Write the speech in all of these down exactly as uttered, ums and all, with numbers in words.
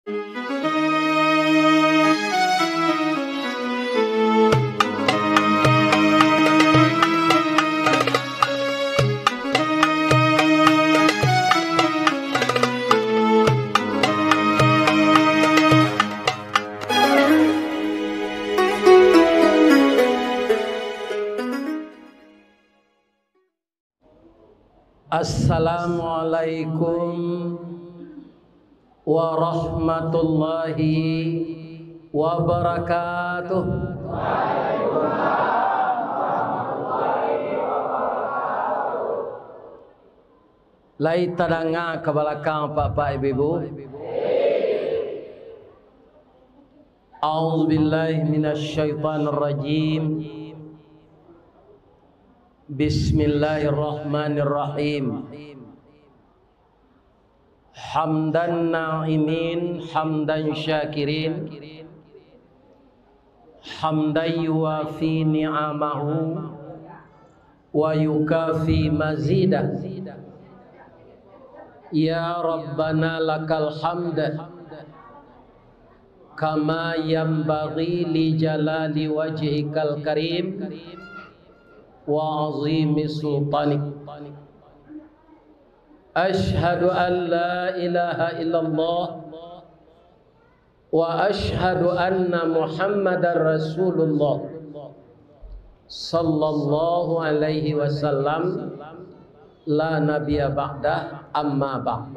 Assalamualaikum warahmatullahi wabarakatuh. Lai tadanga ka balakang, Apak-apak, Ibu-ibu? A'udzubillahi minasyaitonirrajim. Bismillahirrahmanirrahim. Hamdan na'imin, hamdan syakirin, hamdan yuwafi ni'amahu, wa yukafi mazidah. Ya Rabbana lakal hamd, kama yanbaghi li jalali wajhikal karim, wa azimi sultanik. Asyhadu an la ilaha illallah, wa asyhadu anna Muhammadar Rasulullah, sallallahu alaihi wasallam, la nabiyya ba'dah, amma ba'd.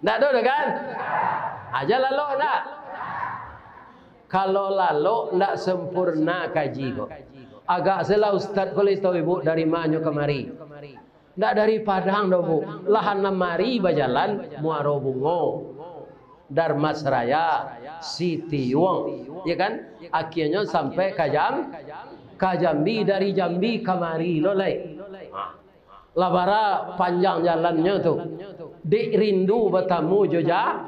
Ndak ado doh kan? Aja lalok ndak? Kalau lalok ndak sempurna kaji ko. Agak salah ustaz ko lai tahu ibu dari ma nyo kamari. Ndak dari Padang doh, Bu. Lah anam ari bajalan, Muaro Bungo, Dharmasraya, Sitiuang, ya kan? Akhirnyo sampai ka Jam-, ka Jambi, dari Jambi kamari lo lai. Ha. Lah bara panjang jalannyo tu. Dek rindu batamu jo ja-,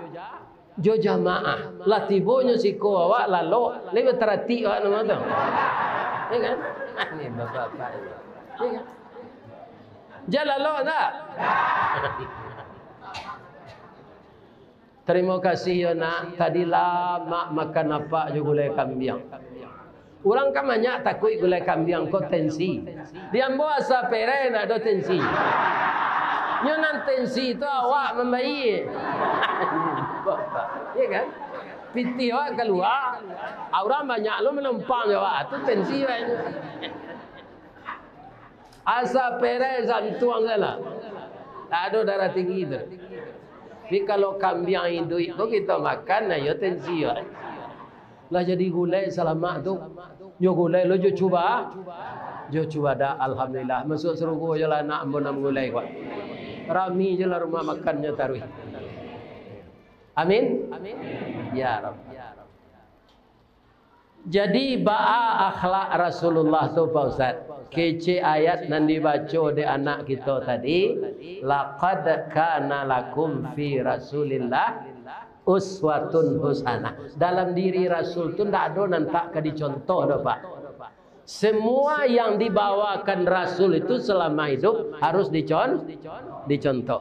jo jamaah. Lah tibonyo siko awak lalok, lai bataratik awak namo tu. Ya kan? Ni bapak-bapak ni. Ya kan? Jan lalok ndak? Tarimo kasih yo nak, tadi lamak makan apak jo gulai kambiang. Urang kan banyak takuik gulai kambiang ko tensi. Di ambo asa pereh ndak ado tensi. Nyo nan tensi tu awak mambayia. Ya kan? Pitih awak kalua, urang banyak lo manumpang jo awak, tu tensi awak. Asa pereh santuang sajolah. Tak ado darah tinggi tu. Tapi kalau kambiang iduik ko kito makan, nah, iyo tensi yo. Lah jadi gulai salamak tu. Nyo gulai lo jo cuba-, jo cubadak, alhamdulillah. Masuak sarugo jo lah anak ambo nan gulai ko. Rami jo lah rumah makannyo taruih. Amin. Ya Rabb. Jadi, baa akhlak Rasulullah tu, Pak Ustaz? Kecek ayat nan dibaco dek anak kito tadi, "Laqad kana lakum fi Rasulillah uswatun hasanah." Dalam diri Rasul tu ndak ado nan tak ka dicontoh doh, Pak. Semua yang dibawakan Rasul itu selama hidup harus dicon-, dicontoh.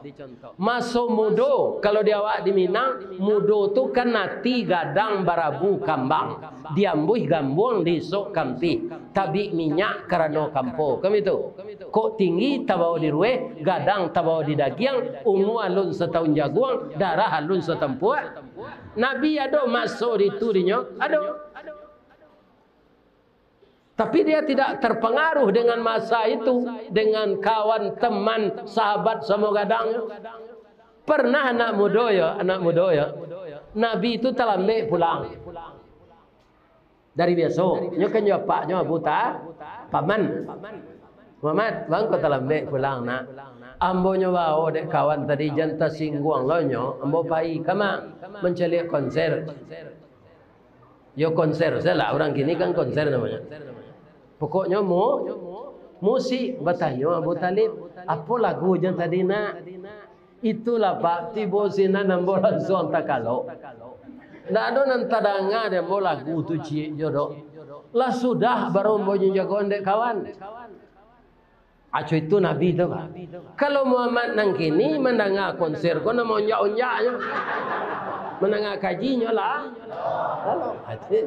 Maso mudo, kalau di awak di Minang, mudo tu kan ati gadang barabu kambang, diambuih gambuang diisok kampih, tabik minyak karano kampo. Kan itu? Kok tinggi tabawo di rueh, gadang tabawo di dagiang, umua alun sataun jaguang, darah alun satampuak. Nabi ado maso di tu dinyo? Ado. Tapi dia tidak terpengaruh dengan masa itu, dengan kawan, teman, sahabat samo gadang. Pernah anak mudo yo, anak mudo yo, Nabi itu talambek pulang dari biaso. Nyo kan jo apaknyo Abu Ta-, Paman. "Muhammad, baa kok talambek pulang, Nak?" "Ambo nyo bawo dek kawan tadi, jan tasingguang lo nyo, ambo pai." "Kama?" "Mancaliak konser." Yo, konser sajolah, urang kini kan konser namonyo. Pokoknyo mu-, musik. Batanyo Abu Thalib, "Apo lagunyo tadi, Nak?" Itulah, Pak, tibo sinan ambo lansuang takalok. Ndak ado nan tadanga dek ambo lagu tu ciek jo doh. Lah sudah baru ambo nyo jagoan dek kawan. Aco itu Nabi tu, Pak. Kalau Muhammad nan kini mandanga konser ko, nan maonjak-onjaknyo. Mandanga kajinyo lah. Lalu, aco.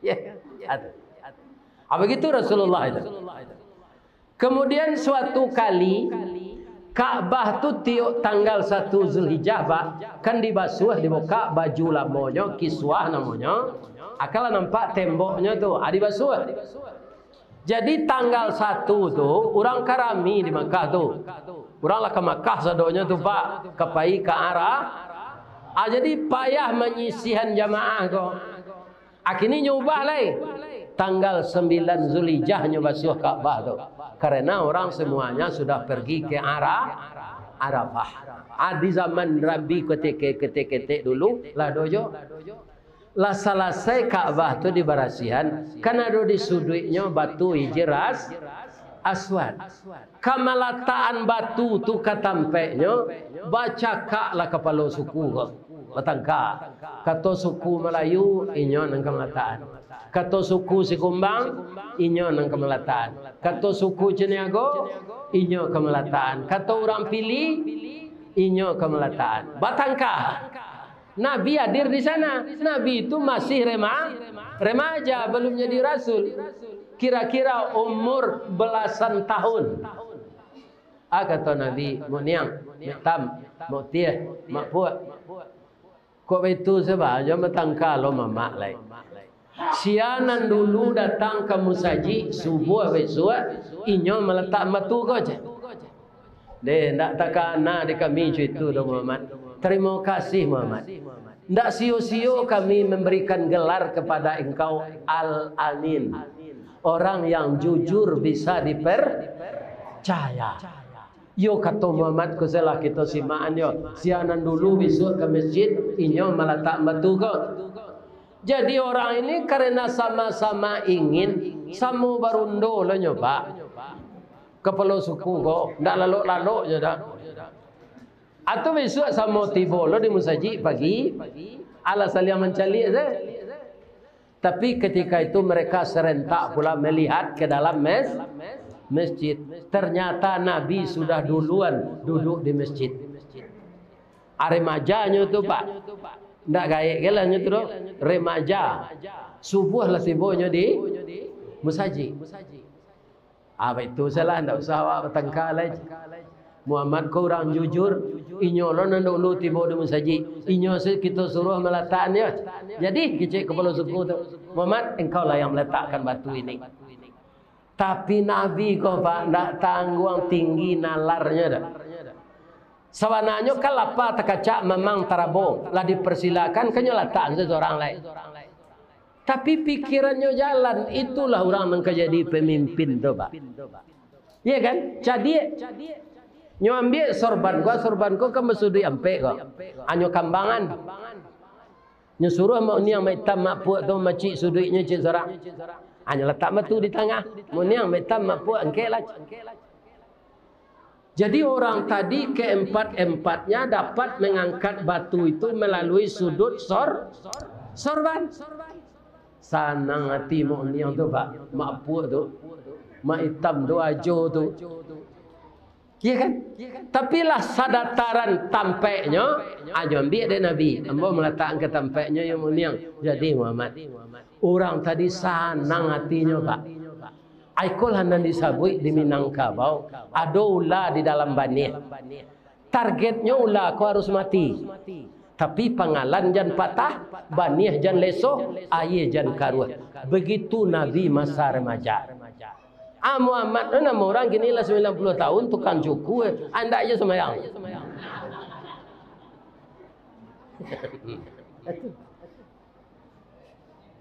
Ya, aco. Ah, begitu Rasulullah itu. Kemudian suatu kali, Ka'bah tu tiok tanggal satu Zulhijjah, Pak, kan dibasuah, dibukak baju lamonyo, kiswah namonyo. Akan lah nampak temboknyo tu, ah, dibasuah. Jadi tanggal satu tu, urang ka rami di Makkah tu. Urang lah ka Makkah sadonyo tu, Pak, ka pai ka Ara-, ah, jadi payah manyisihan jamaah ko. Akhirnyo nyo ubah lai. Tanggal sambilan Zulhijjah nyo basuah Ka'bah tu. Karena orang semuanya sudah pergi ke Ara-, Arafah. Ah, di zaman Nabi ketek-ketek dulu, lah dojo. Lah salasai Ka'bah tu dibarasihan, kan ado di suduiknyo batu Hijir As-, Aswad. Ka malatakan batu tu ka tampeknyo, bacakaklah kapalo suku ko, batangka. Kato suku Malayu, inyo nan ka malatakan. Kato suku Sikumbang, inyo nan ka malatakan. Kato suku Caniago, inyo ka malatakan. Kato urang Pili, inyo ka malatakan. Batangka. Nabi hadir di sana. Nabi itu masih rema-, remaja, belum jadi rasul. Kira-kira umur belasan tahun. Ah, kato Nabi, "Mak Niang, Mak Tam, Mak Tiah, Mak Puak. Kok baitu sabajo batangka lo mamak lai. Sia nan dulu datang ka musajik subuah bisuak, inyo malatak batu ko," cek. "Deh, ndak takana di kami co itu doh, Muhammad. Tarimo kasih, Muhammad. Ndak sio-sio kami mambarikan galar kapado engkau Al-Amin, orang yang jujur bisa dipercaya." Iyo, kato Muhammad ko, salah kito simakan yo. Sia nan dulu bisuak ka masjid, inyo malatak batu ko. Jadi, orang ini karena sama-sama ingin, samo barundo lo nyo, Pak. Kapalo suku ko, ndak lalok-lalok nyo dah. Atau bisuak samo tibo lo di musajik pagi, alah saliang mancaliak se. Tapi ketika itu mereka serentak pula melihat ke dalam mes-, masjid. Ternyata Nabi sudah duluan duduk di masjid. Ah, remajanyo tu, Pak. Ndak gaek ke lah nyo tu doh. Remaja. Subuah lah tibonyo di musajik. Ah, baitu salah, ndak usah awak batangka lai. Muhammad ko urang jujur, inyo lo nan dulu tibo di musajik. Inyo se kito suruah malatakkan yo. Jadi, kecek kapalo suku tu, "Muhammad, engkau lah yang meletakkan batu ini." Tapi Nabi ko, Pak, ndak tangguang tinggi nalarnyo doh. Sabananyo kan lapa takacak mamang tarabo, lah dipersilakan, kan nyo latakkan se surang lai. Tapi pikirannyo jalan, itulah urang nan ka jadi pamimpin tu, Pak. Iyo kan? Cadiak. Nyo ambiak sorban ko, sorban ko kan basuduik ampek ko. Anyo kambangan. Nyo suruah Mak Niang, Mak Itam, Mak Puak tu macik suduiknyo cik surang. Anyo latak batu di tangah. Mak Niang, Mak Itam, Mak Puak, angkeklah. Jadi, orang tadi keempat-empatnya dapat mengangkat batu itu melalui sudut sor-, sorban. Sanang ati Mak Niang tu, Pak. Mak Puak tu. Mak Itam tu, Ajo tu. Iyo kan? Tapi lah sadataran tampeknyo, Ajo ambiak dek Nabi. Ambo malatakkan ka tampeknyo, yo Mak Niang. Jadi, Muhammad. Urang tadi sanang atinyo, Pak. Ikolah nan disabuik di Minangkabau, ado ula di dalam baniah. Targetnyo ula ko harus mati. Tapi pangalan jan patah, baniah jan leso, aia jan karuah. Begitu Nabi masa remaja. Ah, Muhammad tu namo urang kini lah sambilan puluah tahun, tukang cuku, eh. Ah, ndak je sambayang.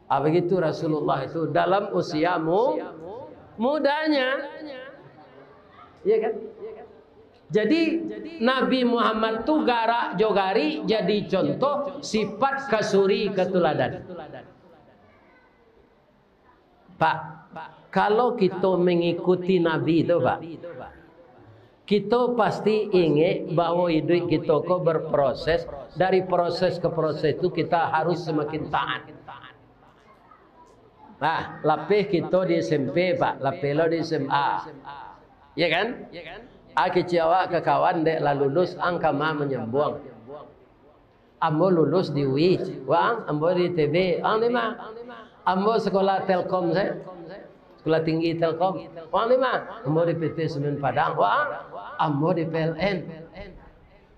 Ah, begitu Rasulullah itu dalam usia mu-, mudanya. Iya kan? Jadi, Nabi Muhammad tu garak jo gari jadi contoh sifat kasuri katuladan. Pak, kalau kito mangikuti Nabi tu, Pak, kito pasti ingek bahwa iduik kito ko berproses, dari proses ke proses tu kita harus semakin taat. Nah, lapeh kito di S M P, Pak, lapeh lo di S M A. Ya kan? Ah, kecek awak ka kawan dek lah lulus, ang kama manyambuang. Ambo lulus di U I, wang, ambo di I T B, wang di ma? Ambo sekolah Telkom, saya. Sekolah Tinggi Telkom, wang di ma? Ambo di P T Semen Padang, wang, ambo di P L N.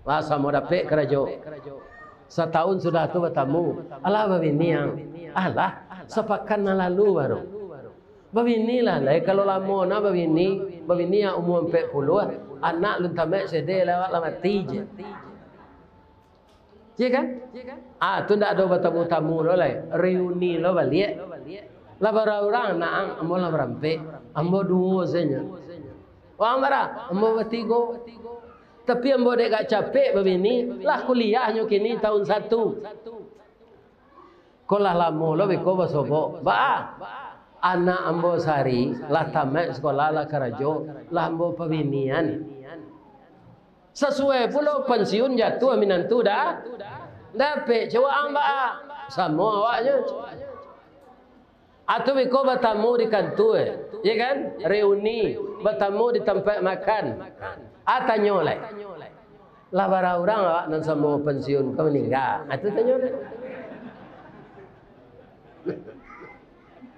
Wah, samo dapek karajo. Satahun sudah tu batamu, alah babini ang. Alah, sapakan nan lalu baru. Babinilah lai, kalau lamo na babini, babini ang umua ampek puluah, anak lun tamek sede lewat lah mati je. Iya kan? Ah, tu ndak ado batamu-tamu lo lai, reuni lo baliak. Lah bara urang anak ang, ambo lah barampek, ambo duo sajo. Wang bara, ambo batigo. Tapi ambo dek gak capek babini, lah kuliahnyo kini tahun satu. Ko lah lamo lo beko basobok. Ba, anak ambo sari, lah tamat sekolah, lah karajo, lah ambo pabinian. Sasuai pulo pensiun jatuah minantu dah. Dapek cewek ang ba, samo awaknyo. Atau beko batamu di kantua, ya kan? Reuni, batamu di tampek makan. Ah, tanyo lai. Lah bara urang awak nan samo pensiun ka maningga? Ah, tu tanyo lai.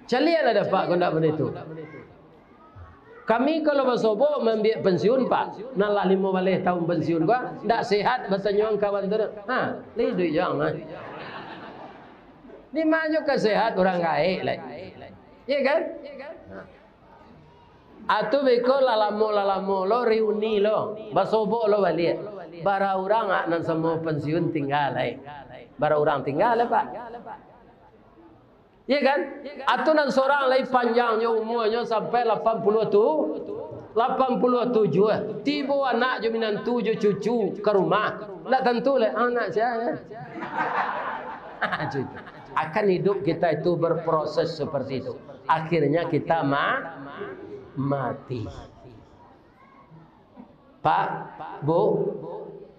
Caliaklah dapek ko ndak bana itu. Kami kalau basobok maambiak pensiun, Pak, nan lah limo baleh tahun pensiun ko, ndak sehat, batanyo ang kawan tu, ha, lai iduik jo ang, ha. Di ma nyo ka sehat urang gaek lai. Iya kan? Atu beko lah lamo, lah lamo lo reuni lo, basobok lo baliak. Bara urang ak nan samo pensiun tingga lai. Bara urang tingga lai, Pak. Iya kan? Atu nan sorang lai panjangnyo umuanyo sampai lapan puluah tu, lapan puluah tujuah. Tibo anak jo minantu jo cucu ka rumah. Ndak tantu lai, anak sia, ya. Akan hidup kita itu berproses seperti itu. Akhirnya kita ma-, mati. Pak, Bu,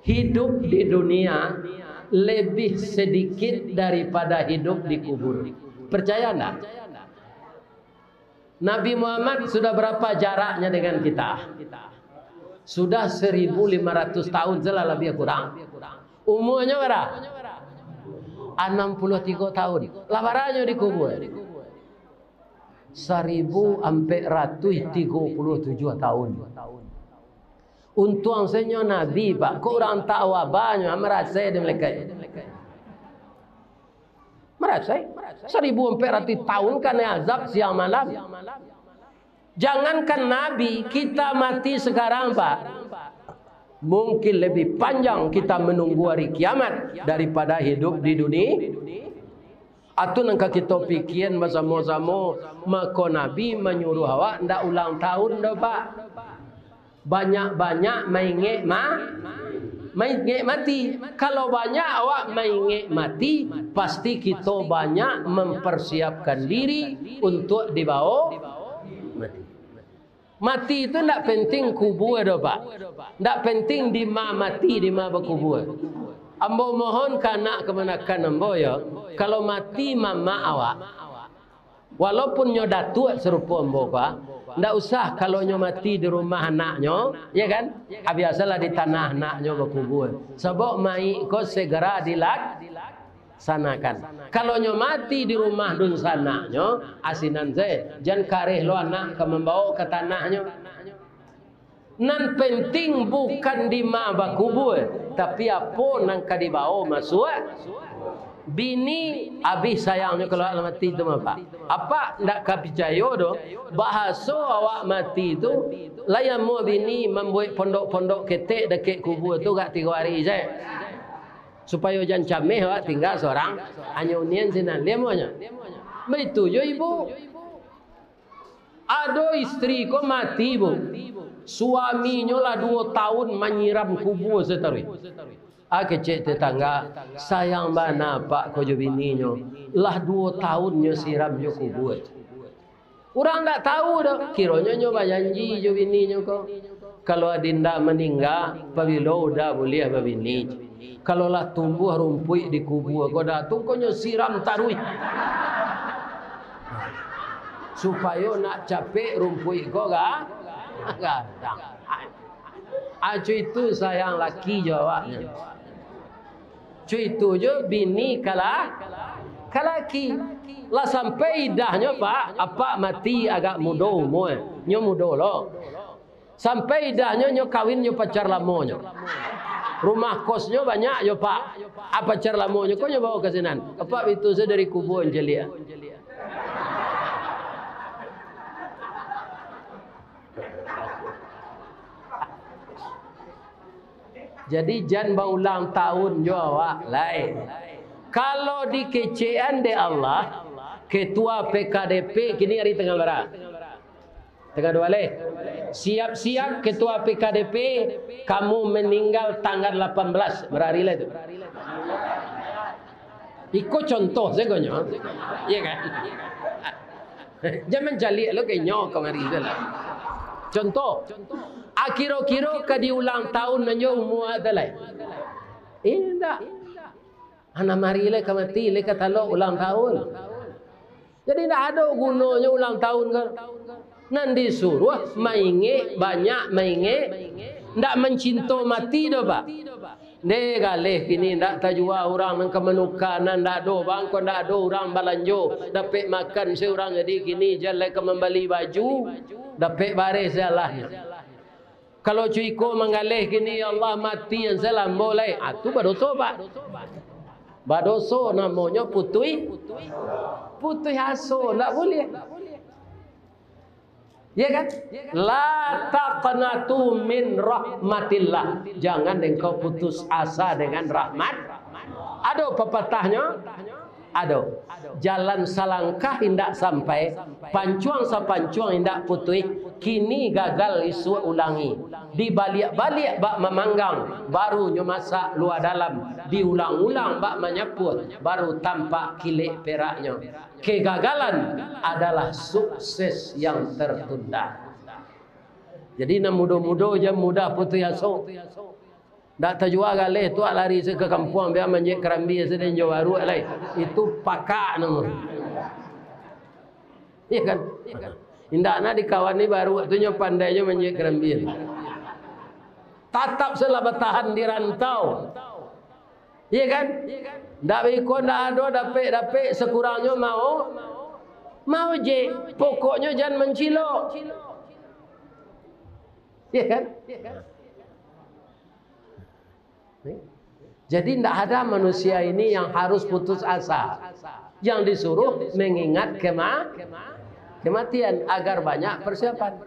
hidup di dunia lebih sedikit daripada hidup di kubur. Percaya ndak? Nabi Muhammad sudah berapa jaraknya dengan kita? Sudah seribu lima ratus tahun, salah lebih kurang. Umurnya bara? Anam puluah tigo tahun. Lah baranyo dikubur? Saribu ampek ratuih tigo puluah tujuah tahun. Untuang sajo Nabi, Pak. Kok urang tak wabanyo, marasai di malaikat. Marasai. Saribu ampek ratuih tahun kanai azab siang malam. Jangankan Nabi, kita mati sekarang, Pak. Mungkin lebih panjang kita menunggu hari kiamat daripada hidup di dunia. Atu nan ka kito pikian basamo-samo, mako Nabi manyuruah awak ndak ulang tahun doh, Pak. Banyak-banyak maingek ma-, maingek mati. Kalau banyak awak maingek mati, pasti kito banyak mempersiapkan diri untuk dibawa mati. Mati tu ndak penting kubua doh, Pak. Ndak penting di ma mati, di ma bakubua. Ambo mohon ka anak kamanakan ambo, yo, kalau mati mamak awak, walaupun nyo datuak sarupo ambo ko, ndak usah kalau nyo mati di rumah anaknyo, ya kan? Ah, biasolah di tanah anaknyo bakubua. Sabab mayik ko segera dilak-, sanakan. Kalau nyo mati di rumah dunsanaknyo, asinan se, jan kareh lo anak ka mambawo ka tanahnyo. Nan penting bukan di ma bakubua, tapi apo nan ka dibawo masuak. Bini abih sayangnyo kalau lah mati tu mah, Pak. Apak ndak ka picayo doh, bahaso awak mati tu, lai amuah bini mambuek pondok-pondok ketek dakek kubua tu gak tigo ari se. Supayo jan cameh awak tingga sorang, hanyo unian sinan, liamonyo. Baitu jo ibu. Ado istri ko mati, Bu. Suaminyo lah duo tahun manyiram kubua sataruih. Ah, kecek tetangga, sayang bana apak ko jo bininyo. Lah duo tahun nyo siram jo kubua. Urang ndak tahu doh, kironyo nyo bajanji jo bininyo ko. Kalau adinda maningga, pabilo uda buliah babini. Kalau lah tumbuah rumpuik di kubua ko, dah tu ko nyo siram taruih. Supayo nak capek rumpuik ko ga-, gadang. Acu itu sayang laki jo awaknyo. Cuitu jo bini kala-, kalaki. Lah sampai idahnyo, Pak, apak mati agak mudo umua. Nyo mudo lo. Sampai idahnyo, nyo kawin nyo pacar lamonyo. Rumah kosnyo banyak yo, Pak. A pacar lamonyo ko nyo bawa ka sinan. Apak bitu se dari kubua caliak. Jadi, jan baulang tahun jo awak lai. Kalau dikecekan dek Allah, ketua P K D P kini ari tanggal bara? Tanggal dua lai. Siap-siap ketua P K D P, kamu meninggal tanggal delapan belas. Bara ari lai tu? Iko contoh sagonyo. Iya kan? Jan mancaliak lo ka inyo kamari tu lah. Contoh, a kiro-kiro ka di ulang tahun nan jo umua tu lai? Indak. Anak mari lai ka mati, lai ka talok ulang tahun. Jadi, indak ado gunonyo ulang tahun ko. Nan disuruah maingek, banyak maingek, ndak mancinto mati doh, Pak. Ndeh, galeh kini ndak tajua urang nan ka manuka, nan ndak ado, bangko ndak ado urang balanjo, dapek makan se urang, jadi kini jan lai ka mambali baju, dapek bareh se alahnyo. Kalau cuiko manggaleh kini, ya Allah, mati an se lambo lai. Ah, tu badoso, Pak. Badoso namonyo putuih, putuih aso, ndak buliah. Ya kan? La taqnatu min rahmatillah. Jangan engkau putus asa dengan rahmat. Ado papatahnyo? Ado. Jalan salangkah indak sampai, pancuang sapancuang indak putuih, kini gagal isuak ulangi. Dibaliak-baliak bak mamanggang, baru nyo masak lua dalam, diulang-ulang bak manyapuah, baru tampak kilek peraknyo. Kegagalan adalah sukses yang tertunda. Jadi, nan mudo-mudo jan mudah putuih aso. Ndak tajua galeh tu, lari se ka kampuang, bia manjek karambia se den jo baruak lai. Itu pakak namo. Iya kan? Indak nak dikawani baruak tu, nyo pandai nyo manjek karambia. Tatap se lah batahan di rantau. Iya kan? Ndak biko, ndak ado dapek-dapek, sakurangnyo mau, mau je. Pokoknyo jan mancilok. Iya kan? Jadi, ndak ada manusia ini yang harus putus asa. Yang disuruh mengingat kema-, kematian agar banyak persiapan.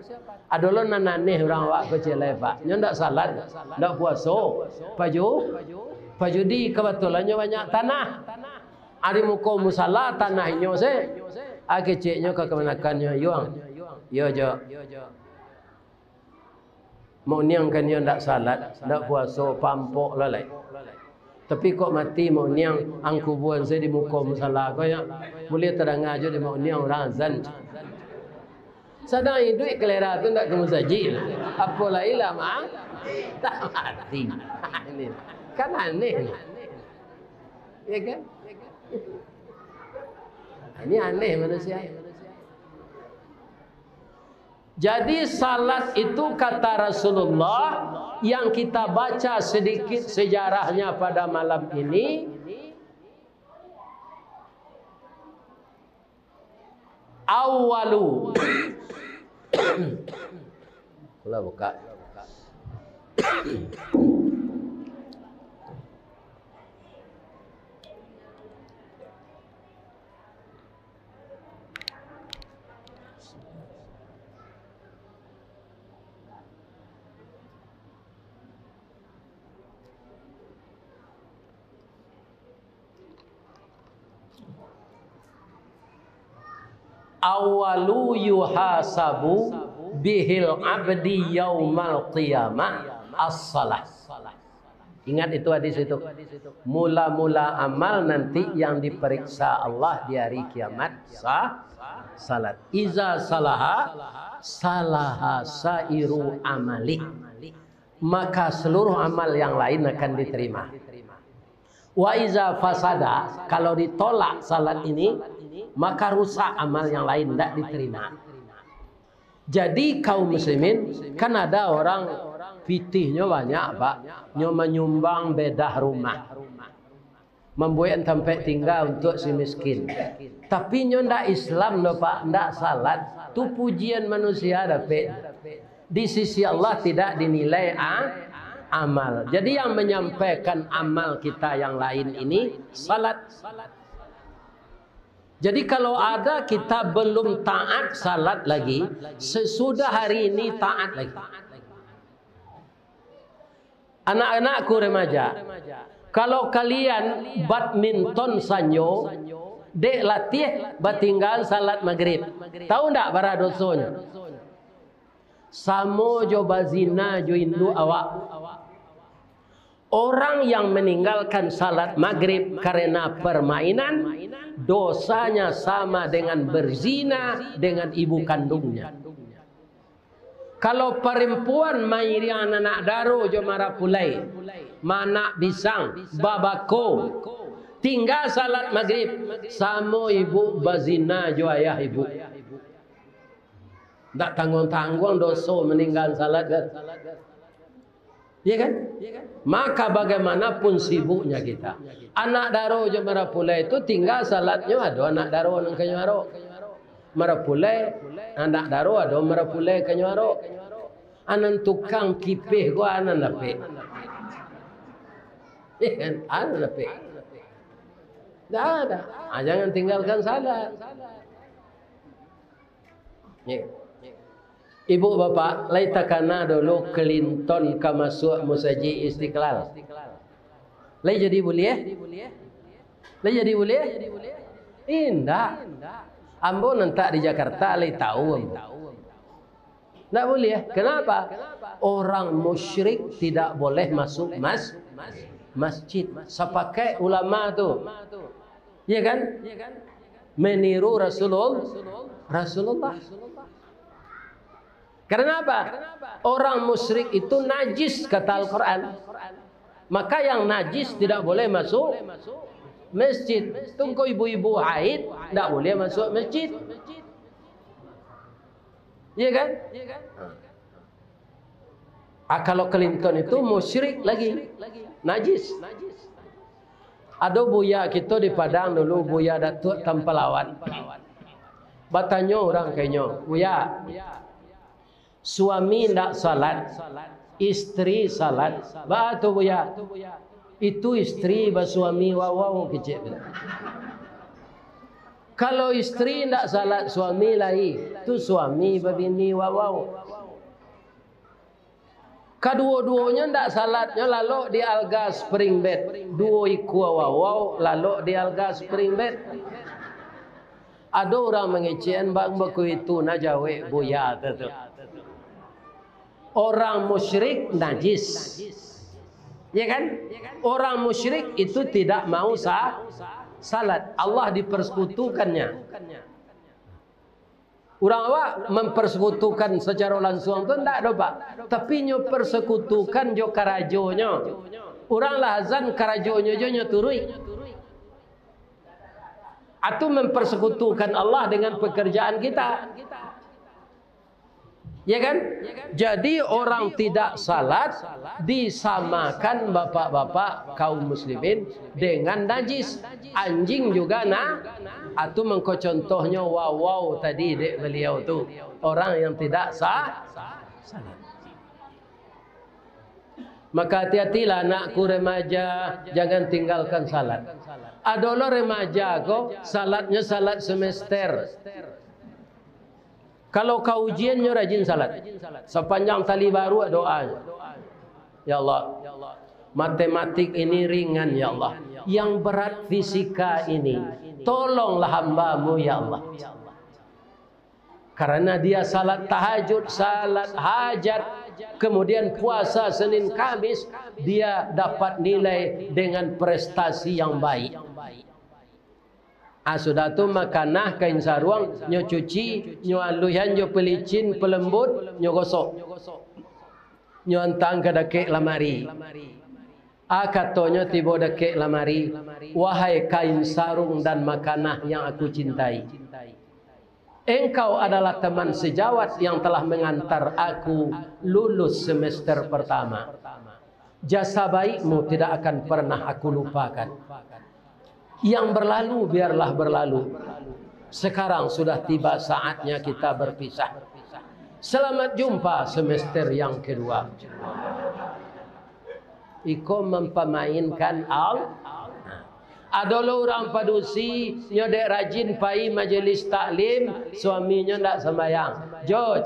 Ado lo nan aneh urang awak ko ciek lai, Pak. Nyo ndak salat, ndak puaso, paju-, pajudi, kabatulannyo banyak tanah. Ari muko musala tanah inyo se. A keceknyo ka kamanakannyo, yuang. Iyo jo. Mak Uniang kan iyo ndak salat, ndak puaso, pampok lah lai. Tapi kok mati Mak Uniang, angkubuan sajo di muko musala ko yo. Buliah tadanga jo di Mak Uniang urang azan. Sadang iduik kalera tu ndak ka musajik. Apo lai lah ma-, tak mati. Ini kan aneh. Ya kan? Ini aneh manusia. Jadi, salat itu, kata Rasulullah, yang kita baca sedikit sejarahnya pada malam ini, awalu. Kula buka. Awalu yuhasabu bihil abdi yaumal qiyamah as-salah. Ingat itu hadis itu. Mula-mula amal nanti yang diperiksa Allah di hari kiamat, sa-, salat. Iza salaha, salaha sairu amali. Maka seluruh amal yang lain akan diterima. Wa iza fasada, kalau ditolak salat ini, maka rusak amal yang lain, ndak diterima. Jadi, kaum muslimin, kan ada orang pitihnyo banyak, Pak, nyo manyumbang bedah rumah, mambuek tampek tingga untuak si miskin. Tapi nyo ndak Islam doh, Pak, ndak salat, tu pujian manusia dapek. Di sisi Allah tidak dinilai a-, amal. Jadi, yang menyampaikan amal kita yang lain ini salat. Jadi, kalau ada kita belum taat salat lagi, sesudah hari ini taat lagi. Anak-anakku remaja, kalau kalian badminton sanjo, dek latiah batinggalan salat magrib, tahu ndak bara dosonyo? Samo jo bazina jo induak awak. Orang yang meninggalkan salat magrib karena permainan, dosanya sama dengan berzina dengan ibu kandungnya. Kalau parampuan mairiang anak daro jo marapulai, maanak bisang, babako, tingga salat magrib, samo ibu bazina jo ayah ibu. Ndak tangguang-tangguang doso maninggalan salat, kan? Iya, kan? Maka bagaimanapun sibuknya kita, anak daro jo marapulai tu tingga salatnyo ado anak daro nan ka nyo arok. Marapulai, anak daro ado marapulai ka nyo arok. Anan tukang kipeh ko anan dapek. Iya, kan? Anan dapek. Ndak ada. Ah, jangan tinggalkan salat. Ya. Ibu bapak, lai takana dulu Clinton ka masuak Musajik Istiqlal? Lai jadi buliah? Lai jadi buliah? Indak. Ambo nan tak di Jakarta, lai tahu ambo. Ndak buliah. Kenapa? Orang musyrik tidak boleh masuk mas-, masjid. Sapakaik ulama tu. Iya, kan? Meniru Rasulul-, Rasulullah. Karena apa? Orang musyrik itu najis, kata Al-Quran. Maka yang najis tidak boleh masuk masjid. Tungko ibu-ibu haid ndak boleh masuk masjid. Iya, kan? Ah, kalau Clinton itu musyrik lagi, najis. Ado buya kito di Padang dulu, Buya Datuak Tampalawan. Batanyo urang ka inyo, "Buya, suami ndak salat, istri salat, baa tu, Buya?" "Itu istri basuami wawau," kecek tu. "Kalau istri ndak salat, suami lai, tu suami babini wawau." Kaduo-duonyo ndak salatnyo lalok di alga spring bed. Duo ikua wawau lalok di alga spring bed. Ado urang mangecekan, "Bang, bako itu nah jawek buya tu, tu." Orang musyrik najis. Ya, kan? Orang musyrik itu tidak mau sa-, salat. Allah dipersekutukannya. Urang awak mempersekutukan secara langsung tu ndak doh, Pak. Tapi nyo persekutukan jo karajonyo. Urang lah azan, karajonyo jo nyo turuik. Atu mempersekutukan Allah dengan pekerjaan kita. Ya, kan? Jadi, orang tidak salat disamakan, bapak-bapak kaum muslimin, dengan najis. Anjing juga na-, atu mangko contohnyo wawau tadi dek beliau tu, orang yang tidak sa-, salat. Maka hati-hatilah, anakku remaja, jangan tinggalkan salat. Ado lo remaja ko, salatnyo salat semester. Kalau ka ujian, nyo rajin salat. Sapanjang tali baruak doanyo, "Ya Allah, matematik ini ringan, ya Allah. Yang berat fisika ini, tolonglah hamba-Mu, ya Allah." Karena dia salat tahajud, salat hajat, kemudian puasa Senin Kamis, dia dapat nilai dengan prestasi yang baik. Ah, sudah tu, makanah kain saruang, nyo cuci, nyo aluihan jo pelicin pelembut, nyo gosok. Nyo antang ka dakek lamari. A, katonyo tibo dakek lamari, "Wahai kain sarung dan makanah yang aku cintai, engkau adalah teman sejawat yang telah mengantar aku lulus semester pertama. Jasa baikmu tidak akan pernah aku lupakan. Yang berlalu biarlah berlalu. Sekarang sudah tiba saatnya kita berpisah. Selamat jumpa semester yang kedua." Iko mampamainkan Al-, ado lo urang padusi, nyo dek rajin pai majelis taklim, suaminyo ndak sambayang. Joj.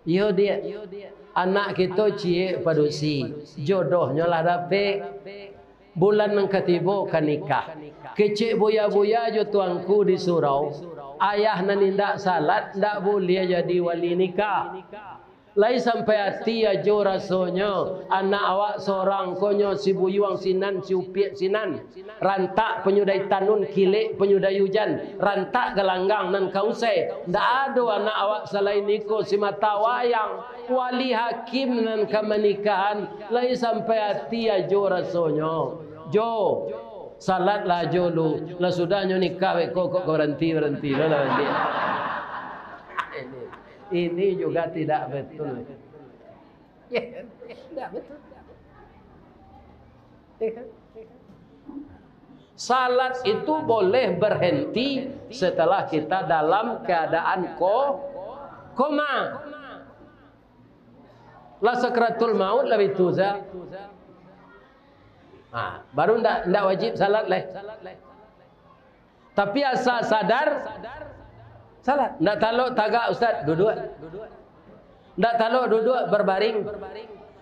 Iyo, Diak. Anak kito ciek padusi, jodohnyo lah dapek. Bulan nan katibo ka nikah. Kecek buya-buya jo tuanku di surau, ayah nan indak salat ndak buliah jadi wali nikah. Lai sampai ati ajo rasonyo, anak awak sorang ko nyo si buyuang sinan, si upiak sinan. Rantak panyudai tanun, kilek panyudai ujan, rantak galanggang nan ka usai. Ndak ado anak awak salain iko si mata wayang, wali hakim nan ka manikahan, lai sampai ati ajo rasonyo. Jo, salatlah ajo lu, lah sudahnyo nikah beko kok baranti-baranti lo lah baliak. Ini, ini juga tidak betul. Ya kan? Tidak betul. Ya kan? Salat itu boleh berhenti setelah kita dalam keadaan ko-, koma. Lah sakratul maut lah itu sa. Ha, baru ndak, ndak wajib salat lai. Tapi asa sadar, salat. Ndak talok tagak, Ustaz, duduak. Ndak talok duduak, berbaring.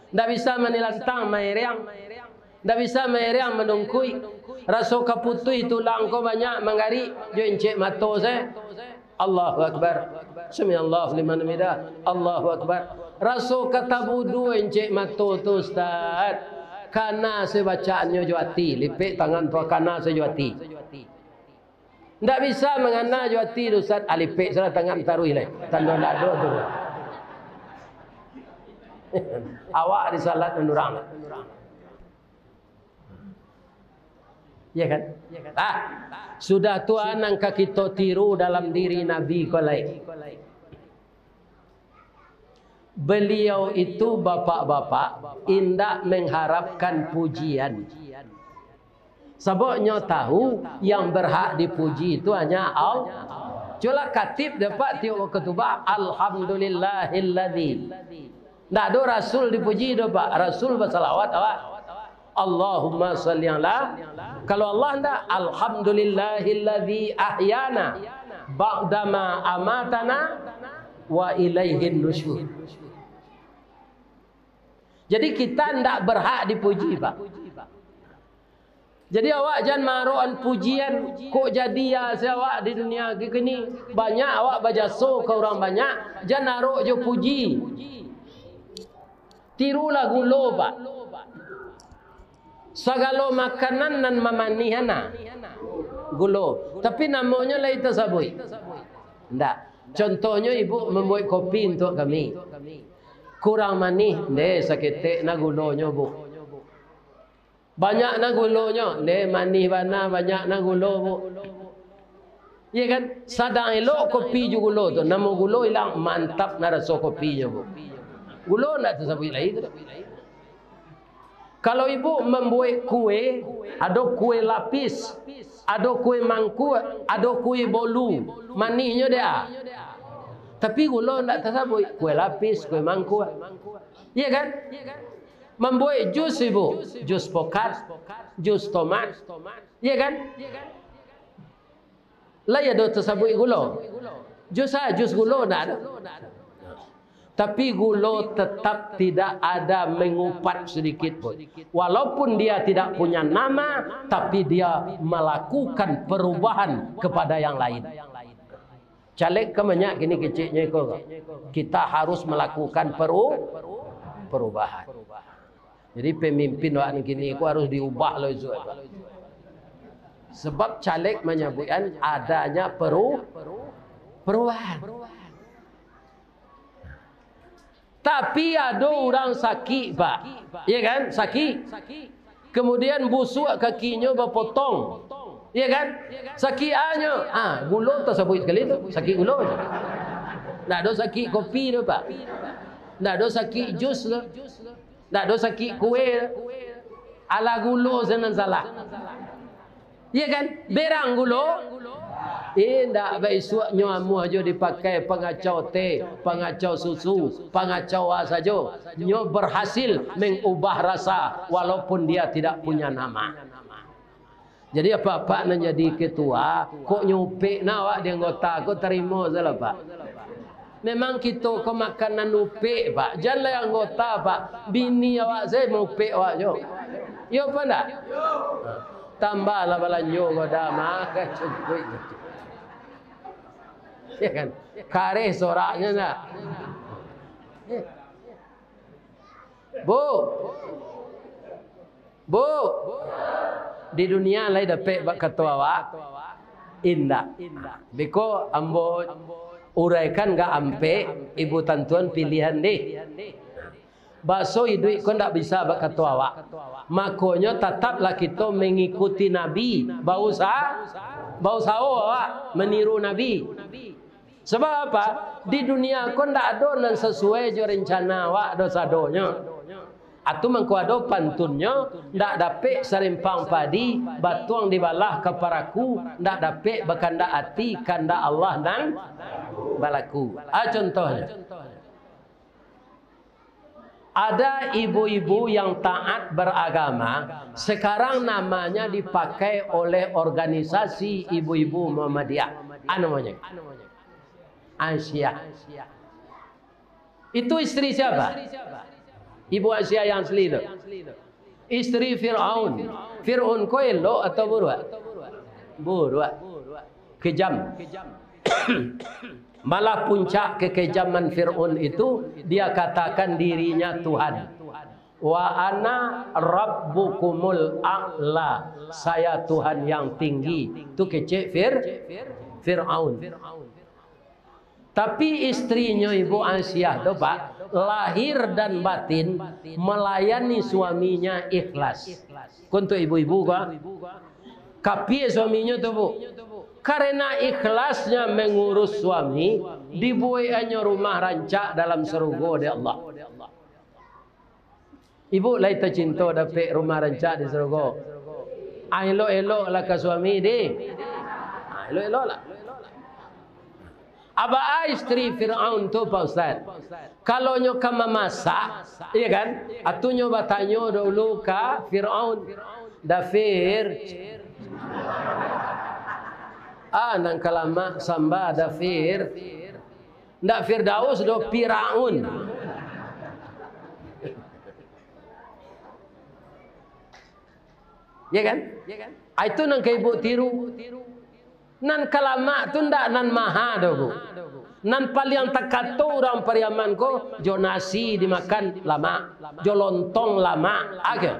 Ndak bisa manilantang, mairiang. Ndak bisa mairiang, manungkuik. Raso ka putuih tulang ko banyak manggarik, jo incek mato se. Allahu Akbar. Sami'allahu liman hamidah. Allahu Akbar. Raso ka tabudu incek mato tu, Ustaz. Kana se bacaannyo jo ati, lipek tangan tu kana se jo ati. Ndak bisa mangana jo ati tu, Ustaz. Alipek salah tangan taruih lai. Tando ndak ado tu. Awak disalat urang. Ya kan? Ah, sudah tu a nan ka kito tiru dalam diri Nabi ko lai. Beliau itu, bapak-bapak, indak mengharapkan pujian. Sabab nyo tahu, yang berhak dipuji itu hanya Allah. Cubolah khatib dek Pak tiok khutubah, "Alhamdulillahilladzi." Ndak ado Rasul dipuji doh, Pak. Rasul basalawat awak. Allahumma shalli ala. Kalau Allah ndak, "Alhamdulillahilladzi ahyana ba'dama amatana wa ilaihin nusyur." Jadi kita ndak berhak dipuji, Pak. Jadi awak jan maarokan pujian, kok jadi a se awak di dunia kini. Banyak awak bajaso ka urang banyak, jan arok jo puji. Tirulah gulo, Pak. Sagalo makanan nan mamanihan, nah, gulo. Tapi namonyo lai tasabuik? Ndak. Contohnyo, ibu mambuek kopi untuak kami. Kurang manih, ndeh, saketek nah gulonyo, Bu. Banyak nah gulonyo, ndeh, manih bana, banyak nah gulo, Bu. Iya kan? Sadang elok kopi jo gulo tu, namo gulo ilang, mantap nah raso kopinyo, Bu. Gulo ndak tasabuik lai tu. Kalau ibu mambuek kue, ado kue lapis, ado kue mangkuak, ado kue bolu, manihnyo dek a. Tapi gulo ndak tasabuik, kue lapis, kue mangkuak. Iya kan? Mambuek jus ibu, jus pokat, jus tomat. Iya kan? Lai ado tasabuik gulo? Jus a, jus gulo ndak ado. Tapi gulo tetap tidak ada mengupat sedikit pun. Walaupun dia tidak punya nama, tapi dia melakukan perubahan kepada yang lain. Caleg kan banyak kini keceknyo iko. Kita harus melakukan peru-, perubahan. Jadi pemimpin wak nan kini ko harus diubah lo isuak tu. Sebab caleg manyabuikan adanya peru-, perubahan. Tapi ado urang sakik, Pak. Iya kan? Sakik. Kemudian busuak kakinyo bapotong. Iya kan? Sakik anyo. Ah, gulo tasabuik sakali tu. Sakik gulo. Ndak ado sakik kopi tu, Pak. Ndak ado sakik jus tu. Ndak ado sakik kue tu. Alah gulo se nan salah. Iya kan? Berang gulo. Indak, baisuaknyo amuah jo dipakai pangacau teh, pangacau susu, pangacau a sajo. Nyo berhasil mengubah rasa walaupun dia tidak punya nama. Jadi apak-apak nan jadi ketua, kok nyo upek na awak di anggota ko, tarimo sajolah, Pak. Memang kito ko makanan upek, Pak. Jan lai anggota, Pak. Bini awak sajo maupek awak jo. Iyo apa ndak? Tambahlah balanjo ko dah, mah, cukuik. Ya kan? Kareh soraknyo ndak? Bu. Bu. Di dunia lai dapek bak kato awak? Indak. Beko ambo uraikan agak ampek, ibu tantuan pilihan deh. Baso iduik ko ndak bisa bak kato awak. Makonyo tataplah kito mangikuti Nabi, bausa-, bausaho awak maniru Nabi. Sabab apa? Di dunia ko ndak ado nan sasuai jo rencana awak doh sadonyo. Atu mangko ado pantunnyo, ndak dapek sarimpang padi, batuang dibalah ka paraku, ndak dapek bakandak ati, kandak Allah nan balaku. Ah, contohnyo. Ada ibu-ibu yang taat beragama, sekarang namanya dipakai oleh organisasi ibu-ibu Muhammadiyah. Ah, namanya? Aisyah. Itu istri siapa? Ibu Aisyah yang asli tu. Istri Fir'aun. Fir'aun ko elok atau buruak? Buruak. Kejam. Malah puncak kekejaman Fir'aun itu, dia katakan dirinya Tuhan. "Wa ana rabbukumul a'la, saya Tuhan yang tinggi." Tu kecek Fir-, Fir'aun. Tapi istrinyo Ibu Aisyah tu, Pak, lahir dan batin melayani suaminya ikhlas. Ko untuak ibu-ibu ko, kapia suaminyo tu, Bu. Karena ikhlasnya mengurus suami, dibuekannyo rumah rancak dalam sarugo dek Allah. Ibu lai tacinto dapek rumah rancak di sarugo. Ah, elok-eloklah ka suami, deh. Ah, elok-eloklah. Aba istri Firaun tu, Pak Ustaz, kalau nyo ka mamasak, iya kan? Atu nyo batanyo dahulu ka Firaun. "Dafir." Ah, nan ka lamak samba, Dafir. Ndak Firdaus doh, Firaun. Ya kan? Ah, itu nan ka ibu tiru. Nan ka lamak tu ndak nan maha doh, Bu. Nan paliang takato urang Pariaman ko, jo nasi dimakan lamak, jo lontong lamak, aja.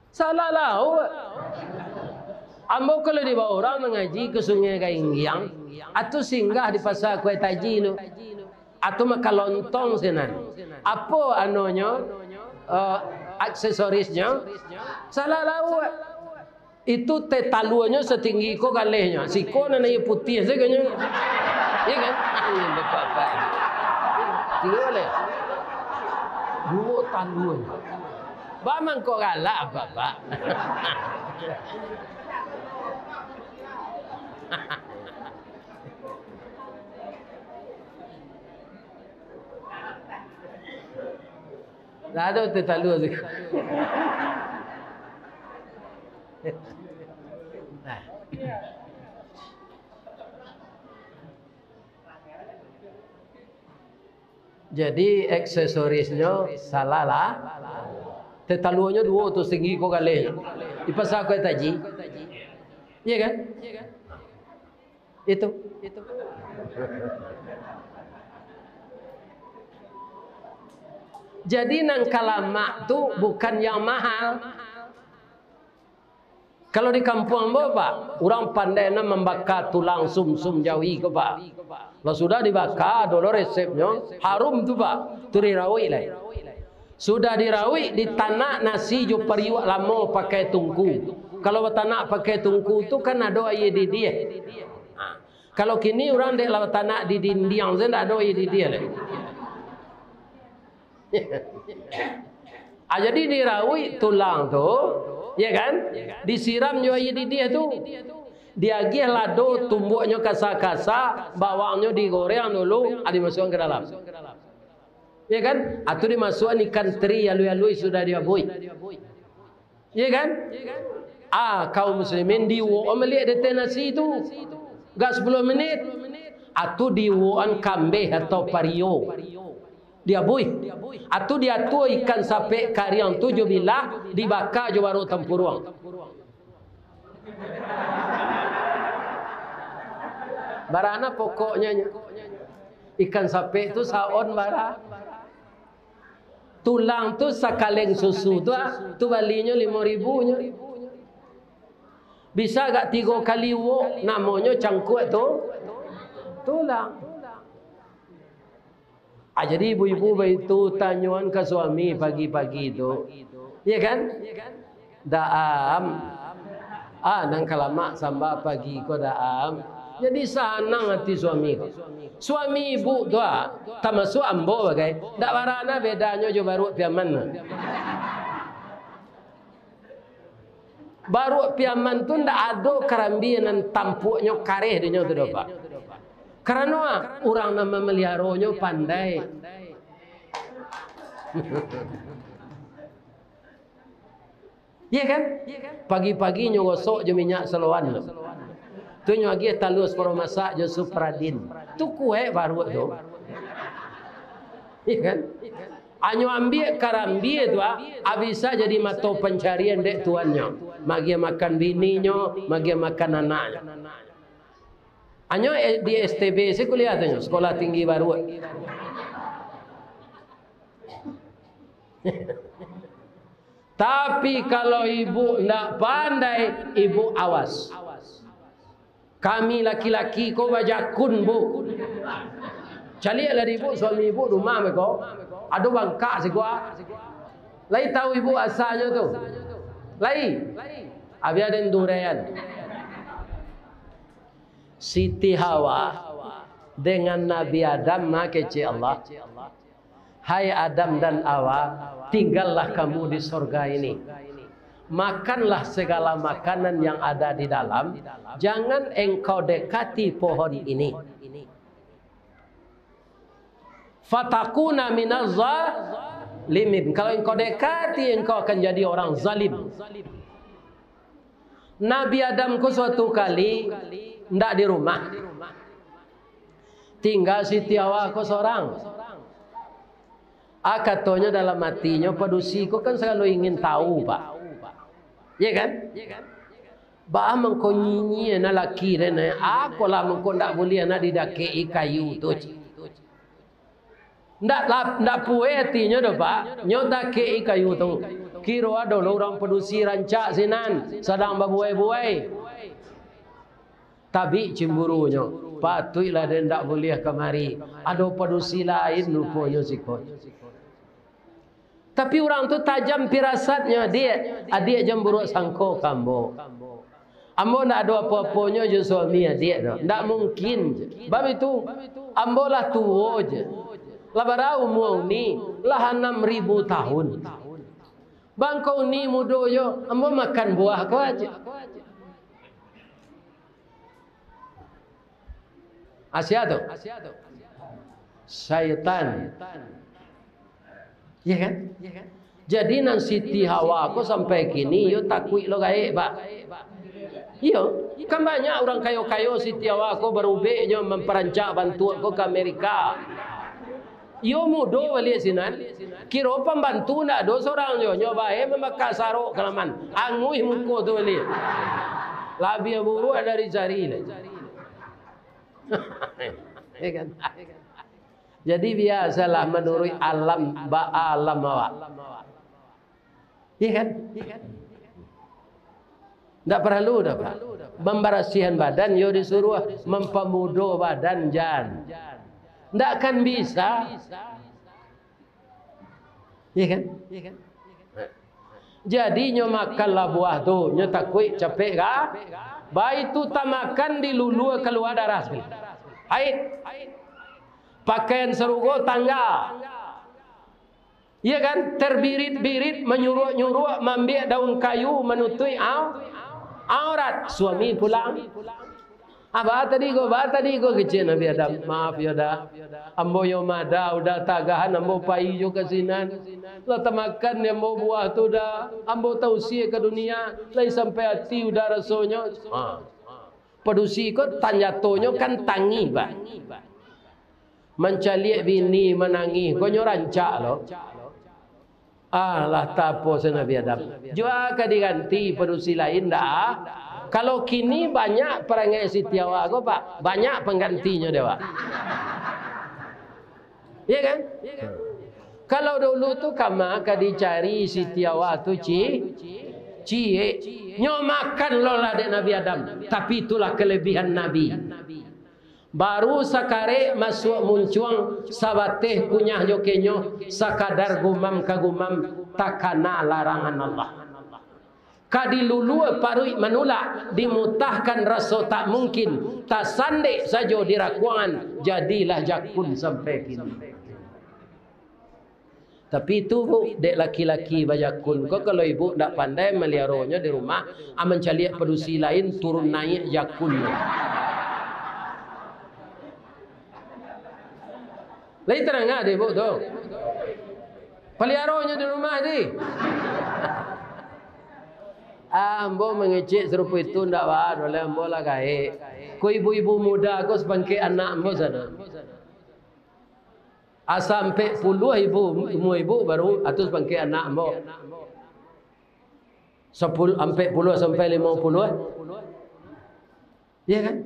Salah lauak. Ambo kalau dibawa urang mangaji ka Sungai Gainggiang, atu singgah di Pasa Kuai Taji tu. Atu makan lontong sinan. Apo anonyo, eh, aksesorisnyo? Salah lauak. Itu teh taluanyo satinggi ko galehnyo. Siko nan aia putiah sajo nyo. Iya kan? Iya, bapak-bapak. Tinggi galeh. Duo taluanyo. Ba mangko galak, Bapak. Lah ado teh talua tu. Nah. Jadi, aksesorisnyo salah lah. Teh taluanyo duo tu, satinggi ko galehnyo. Di Pasa Kuai Taji. Iya kan? Itu. Jadi, nan ka lamak tu bukan yang mahal. Kalau di kampuang ambo, Pak, urang pandai nan mambaka tulang sumsum jawi ko, Pak. Lah sudah dibaka, ado lo resepnyo, harum tu, Pak. Tu dirauik lai. Sudah dirauik, ditanak nasi jo pariuak lamo pakai tungku. Kalau batanak pakai tungku tu kan ado aia didiah. Ha. Kalau kini urang dek lah batanak di dindiang sajo, ndak ado aia didiah lai. Ah, jadi dirauik tulang tu, ya kan? Disiram jo aia didiah tu. Diagiah lado, tumbuaknyo kasa-kasa, bawangnyo digoreng dulu, ah, dimasuakkan ka dalam. Ya kan? Atau dimasuakkan ikan teri alui-alui sudah diabuih. Iya kan? Ah, kaum muslimin, diuwok maliek di ateh nasi tu. Gak sapuluah minit. Atau diuwokan kambeh atau pario. Diabuih. Atau diatua ikan sapek kariang tu jo bilah, dibaka jo baruak tampuruang. Barana pokoknya nyo. Ikan sapek tu saon bara. Tulang tu sakaleng susu tu, ah, tu balinyo limo ribu nyo. Bisa agak tigo kali uwok, namonyo cangkuak tu tulang. Ah, jadi ibu-ibu baitu tanyoan ka suami pagi-pagi tu. Iya kan? Daam. Ah, nan kalamak samba pagi ko daam. Jadi sanang ati suami ko. Suami ibu tu, ah, tamasuak ambo bagai. Ndak barana bedanyo jo baruak Piaman tu. Baruak Piaman tu ndak ado karambia nan tampuaknyo kareh dinyo tu doh, Pak. Karano, ah, urang nan mamaliharonyo pandai. Iya kan? Pagi-pagi nyo gosok jo minyak seloan tu. Tu nyo agiah talua saparo masak jo Supradin. Tu kuaik baruak tu. Iya kan? Anyo ambiak karambia tu, ah, bisa jadi mato pancarian dek tuannyo. Magiah makan bininyo, magiah makan anaknyo. Anyo, eh, di S T B se kuliah tu nyo, Sekolah Tinggi Baruak. Tapi kalau ibu ndak pandai, ibu awas. Kami laki-laki ko bajakun, Bu. Caliaklah di ibu, suami ibu rumah meko. Ado bangkak siko. Lai tahu ibu asanyo tu? Lai. Abih aden durean. Siti Hawa dengan Nabi Adam mah kecek Allah. Hai Adam dan Hawa, tinggallah kamu di sorga ini. Makanlah segala makanan yang ada di dalam, jangan engkau dekati pohon ini. Fatakuna minaz zalimin. Kalau engkau dekati, engkau akan jadi orang zalim. Nabi Adam ko suatu kali ndak di rumah. Tingga Siti Hawa ko sorang. Ah, katonyo dalam atinyo, padusi ko kan salalu ingin tahu, Pak. Iya kan? Baa mangko nyinyia na laki den, eh? Akolah mangko ndak buliah na didakek-i kayu tu, cik. Ndak lap-, ndak pueh atinyo doh, Pak. Nyo dakek-i kayu tu. Kiro ado lo urang padusi rancak sinan, sadang babuai-buai. Tabik cimburunyo. Patuiklah den ndak buliah kamari. Ado padusi lain ruponyo siko. Tapi urang tu tajam pirasatnyo, adiak. Adiak jan buruak sangko ka ambo. Ambo ndak ado apo-aponyo jo suami adiak tu. Ndak mungkin je. Bab itu, ambo lah tuo je. Lah bara umua uni, lah anam ribu tahun. Bangko uni mudo yo, ambo makan buah ko aja. Asia tu. Syaitan. Iya kan? Jadi nan Siti Hawa ko sampai kini yo takuik lo gaek, Pak. Iyo, kan banyak urang kayo-kayo Siti Hawa ko barubek nyo mamparancak bantuak ko ka Amerika. Iyo mudo baliak sinan. Kiro pambantu ndak ado sorang nyo, nyo bae mambaka sarok kalaman. Anguih muko tu baliak. Labiah buruak dari jari lai. Ya kan? Jadi biasalah manuruik alam, ba-alam awak. Iya kan? Ndak paralu doh, Pak. Mambarasiahan badan yo disuruah, mampamudo badan jan. Ndak kan bisa. Iya kan? Jadi nyo makanlah buah tu, nyo takuik capek ka? Baitu tamakan dilulua kalua darah sakali. Haid. Pakaian sarugo tangga. Iya kan? Terbirit-birit, manyuruak-nyuruak, maambiak daun kayu, manutuik au-, aurat. Suami pulang. Ah, ba tadi ko, ba tadi ko, kecek Nabi Adam. "Maaf yo, Da. Ambo yo mada, udah tagahan, ambo pai jo ka sinan. Lah tamakan ni ambo buah tu, Da. Ambo tausia ka dunia, lai sampai ati udah rasonyo." Ha. Padusi ko tanjatonyo kan tangih, Pak. Mancaliak bini manangih, ko nyo rancak lo. Ah, lah tapo se Nabi Adam. Jua ka diganti padusi lain dah. Kalau kini banyak parangai Siti Hawa ko, Pak. Banyak panggantinyo dek awak. Iya kan? Kalau dulu tu kama ka dicari Siti Hawa tu ci-, ciek. Nyo makan lo lah dek Nabi Adam. Tapi itulah kelebihan Nabi. Baru sakarek masuak muncuang, sabateh kunyah jo kenyo, sakadar gumam ka gumam, takana larangan Allah. Ka dilulua paruik manulak, dimutahkan raso tak mungkin, tasandek sajo di rakuangan, jadilah jakun sampai kini. Tapi tu, Bu, dek laki-laki bajakun ko, kalau ibu ndak pandai maliaronyo di rumah, ah, mancaliak padusi lain, turun naiak jakunnyo. Lai tadanga dek ibu tu? Paliaronyo di rumah di. Ah, ambo mangecek sarupo itu ndak baa doh, lai ambo lah gaek. Ko ibu-ibu muda ko sapangkek anak ambo sana. Asa ampek puluah ibu, umua ibu baru atus pangkek anak ambo. Sapuluah, ampek puluah sampai limo puluah. Iya kan?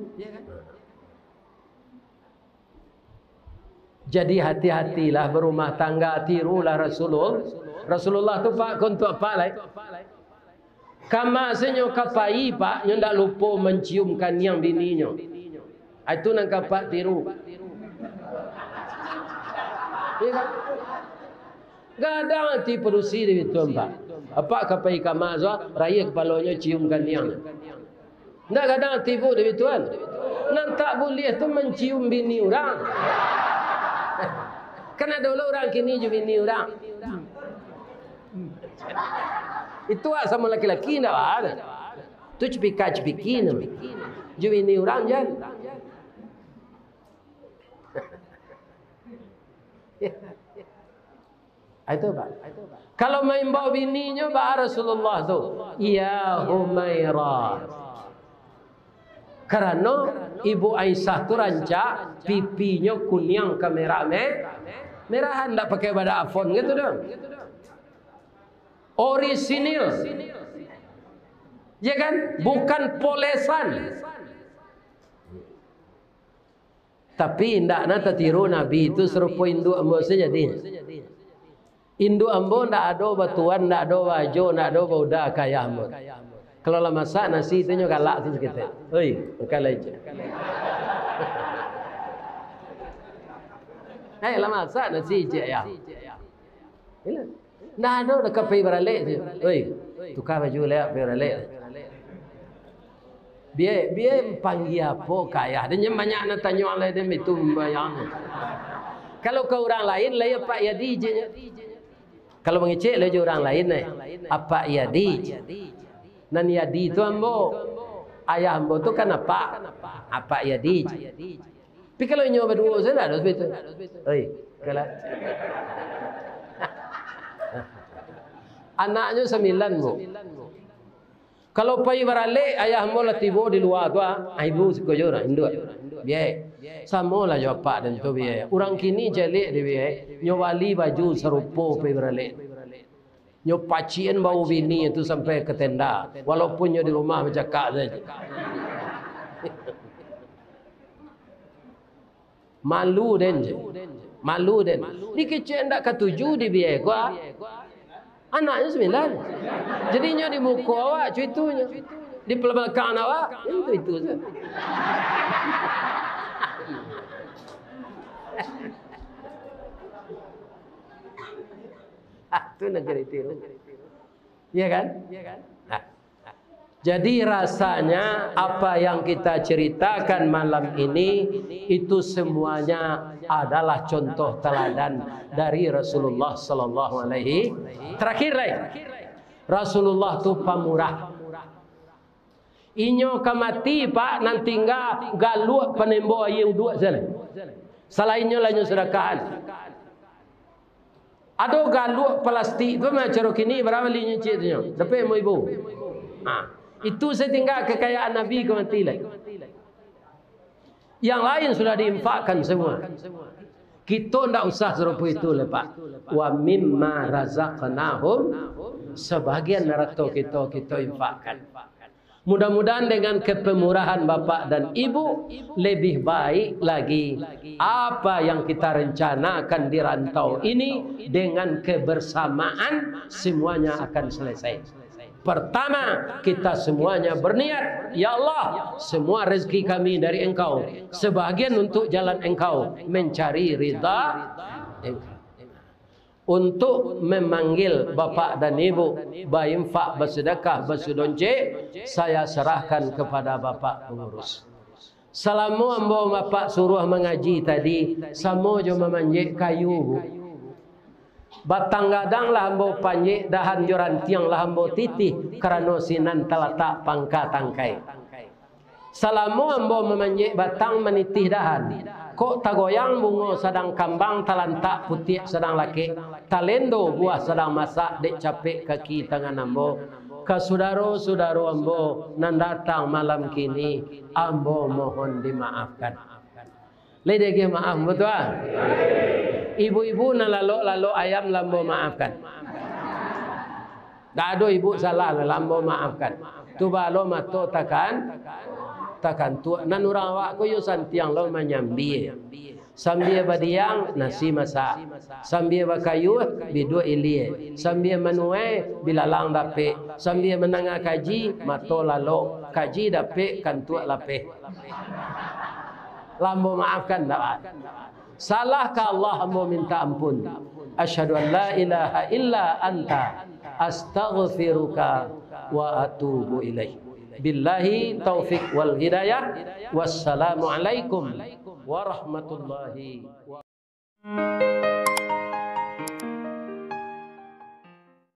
Jadi hati-hatilah berumah tangga, tirulah Rasulul-, Rasulullah tu, Pak, ko untuak apak lai. Kama se nyo ka pai, Pak, nyo ndak lupo mancium kaniang bininyo. Ah, itu nan ka apak tiru. Iya kan? Gadang ati padusi di bituan, Pak. Apak ka pai kama, rayia kapalonyo cium kaniang. Ndak gadang ati ibu di bituan. Nan tak buliah tu mancium bini urang. Kan ado lo urang kini jo bini urang. Itu ah, samo laki-laki ndak baa. Tu cipika-cipiki namo. Jo bini urang jan. Ah, itu, Pak. Kalau maimbau bininyo, baa Rasulullah tu, "Ya Humairah." Karano Ibu Aisyah tu rancak, pipinyo kuniang kamerah me-, merahan, ndak pakai badak Avon gitu doh. Orisinil. Ya kan? Bukan polesan. Tapi indak nah tatiru Nabi tu sarupo induak ambo sajo di. Induak ambo ndak ado batuan, ndak ado baajo, ndak ado bauda ka ayah ambo. Kalau lah masak nasi tu nyo galak tu saketek. Oi, makan lai ciek. Eh, lah masak nasi ciek, ayah. Ndak ado dah ka pai baralek tu. Oi, tuka baju lai, pai baralek. Biai, biai panggia apo ka ayah? Den jan banyak nan tanyo lai den itu sumbayang. Kalau ka urang lain, lai Apak Yadi je nyo. Kalau mangecek lai jo urang lain, eh, Apak Yadi je. Nan Yadi tu ambo. Ayah ambo tu kan Apak. Apak Yadi je. Tapi kalau inyo baduo sajo, ndak ado sabab itu. Oi, kalah. Anaknyo sambilan, Bu. Kalau pai baralek, ayah ambo lah tibo di lua tu, ah, ibu siko jo urang induak. Biai. Samo lah jo apak den tu, biai. Urang kini caliak dek biai. Nyo bali baju sarupo pai baralek. Nyo pacikan bau bini tu sampai ka tenda, walaupun nyo di rumah bacakak sajo. Malu den je. Malu den. Dikecek ndak katuju di biai ko. Anaknyo sambilan. Jadi nyo di muko awak cuitunyo. Di belakang awak, itu, itu saja. Ah, tu nak jadi tiru. Iya kan? Nah. Jadi rasanya apa yang kita ceritakan malam ini itu semuanya adalah contoh teladan dari Rasulullah sallallahu alaihi. Terakhir lai, Rasulullah tu pamurah. Inyo ka mati, Pak, nan tingga galuak panembo aia uduak sajo. Salainnyo lah inyo sadakahan. Ado galuak plastik tu mah caro kini, bara bali nyo ciek tu nyo? Dapek limo ribu. Ha. Itu satingga kekayaan Nabi ka mati lai. Yang lain sudah diinfakkan semua. Kito ndak usah sarupo itu lai, Pak. Wa mimma razaqnahum, sebagian harato kito, kito infakkan. Mudah-mudahan dengan kepemurahan Bapak dan Ibu, lebih baik lagi apa yang kita rencanakan di rantau ini dengan kebersamaan semuanya akan selesai. Pertama, kita semuanya berniat, "Ya Allah, semua rezeki kami dari Engkau, sebahagian untuk jalan Engkau, mencari ridha Engkau." Untuk memanggil Bapak dan Ibu, bainfak, basedekah, basedoncek, saya serahkan kepada Bapak pengurus. Salamo ambo Bapak suruah mangaji tadi, samo jo mamanjek kayu, Bu. Batang gadang lah ambo panjek, dahan jo rantiang lah ambo titih, karano sinan talatak pangka tangkai. Salamo ambo mamanjek batang, manitih dahan, kok tagoyang bungo sadang kambang, talantak putiak sadang lakek, talendo buah sadang masak, dek capek kaki tangan ambo. Ka sudaro-sudaro ambo nan datang malam kini, ambo mohon dimaafkan. Lai diagiah maaf, batua? Ibu-ibu nan lalok-lalok ayam, lah ambo maafkan. Ndak ado ibu salah, lah ambo maafkan. Tu baa lo mato takan, takantuak. Nan urang awak ko yo santiang lo manyambia. Sambia badiang, nasi masak. Sambia bakayuah, biduak ilia. Sambia manuai, bilalang dapek. Sambia mandanga kaji, mato lalok. Kaji dapek, kantuak lapeh. Lah ambo maafkan, ndak baa. Salah ka Allah, ambo minta ampun. Asyhadu an la ilaha illa anta, astaghfiruka wa atubu ilaik. Billahi taufik wal hidayah. Wassalamualaikum warahmatullahi wabarakatuh.